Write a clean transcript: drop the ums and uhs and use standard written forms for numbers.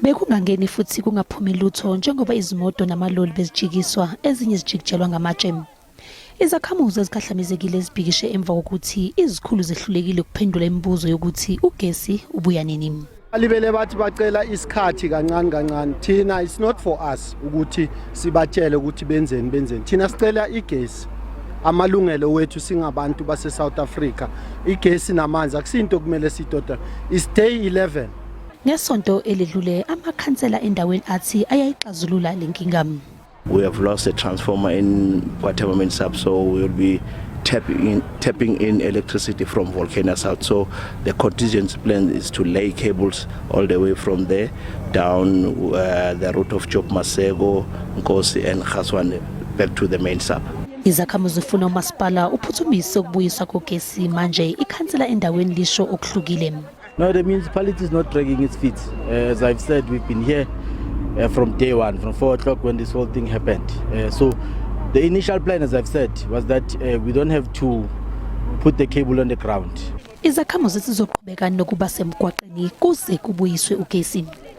Bekungangeni futhi kungaphumi lutho njengoba izimoto namaloli bezijikiswa, ezinye zijikijelwa ngamatshe. Izakhamuzi ezikhahlamezekile zibhikishe emva kokuthi izikhulu zehlulekile ukuphendula imibuzo yokuthi ugesi ubuya nini. Balibele bathi bacela isikhathi kancane kancane. Thina, it's not for us ukuthi sibatshele ukuthi benzeni benzeni. Thina sicela igesi, amalungelo wethu singabantu base South Africa. Igesi namanzi akusinto kumele sitoda. It's day 11. Ngesonto eledlule, amakhansela endaweni athi ayayixazulula lenkinga. We have lost a transformer in KwaThema main sub, so we will be tapping in electricity from Volcano South. So the contingency plan is to lay cables all the way from there down the route of Job Masego, Nkosi and Kgaswane back to the main sub. Izakhamuzi zifuna umasipala uphuthumise ukubuyiswa kogesi. Manje ikhansela endaweni lisho okuhlukile. No, the municipality is not dragging its feet. As I've said, we've been here from day one, from 4 o'clock when this whole thing happened. So the initial plan, as I've said, was that we don't have to put the cable on the ground. Izakhamuzi zizoqhubeka nokuba semgwaqeni kuze kubuyiswe ugesi.